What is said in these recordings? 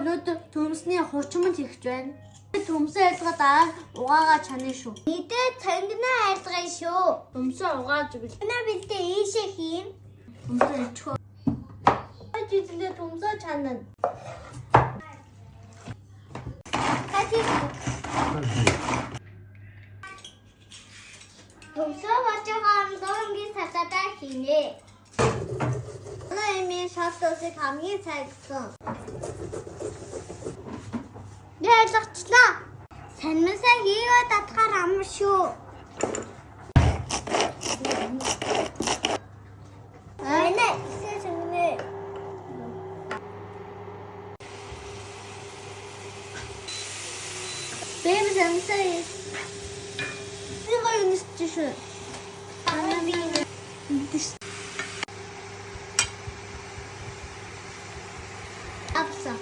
Өнөөдөр төмсний хурчмал хийх гэж байна. Төмсөн айлгаа дараа угаагаа чана шүү. Мэдээ цангинаа айлгая шүү. Төмсөн угааж бил. Манай бэлдээ ийшээ хийн. Төмсөн илчхөө. Жидлээ төмсөө чанана. Кати. Төмсөө болж байгаа амлоонгийн салатаа хийнэ. Манай эмийн шал досыг хамгийн сайн гэсэн. Би ойлгочлаа. Санмасаа хийгээд татхаар амар шүү. Анэ, сэсэнэ. Бэм санмасаа. Би гоё үнэсч шүү. Манай би Апса.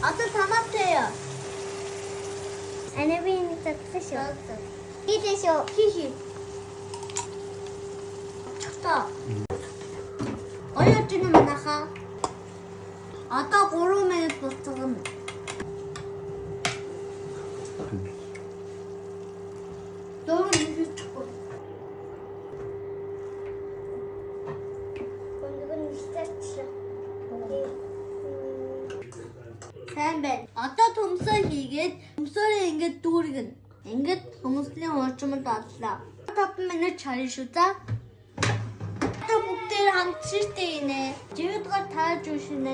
Одоо тамаатай. Анэ би нэг татсан шүү. Хийлээ шүү. Хи хи. Чухта. Оёо чинь манайхаа. Одоо 3 минут болцгоно. Дөрөв минут чихгүй. Өндөг нь хэлцээчлээ. Сайн байна. Одоо төмсөө хийгээд төмсөөрөө ингээд дүүргэн. Ингээд хүмүүсийн уурчмал боллоо. 5 минут чарна шүү за. Одоо бүгдээр хамт ширтээ инэ. Живэдгээр тааж үшинэ.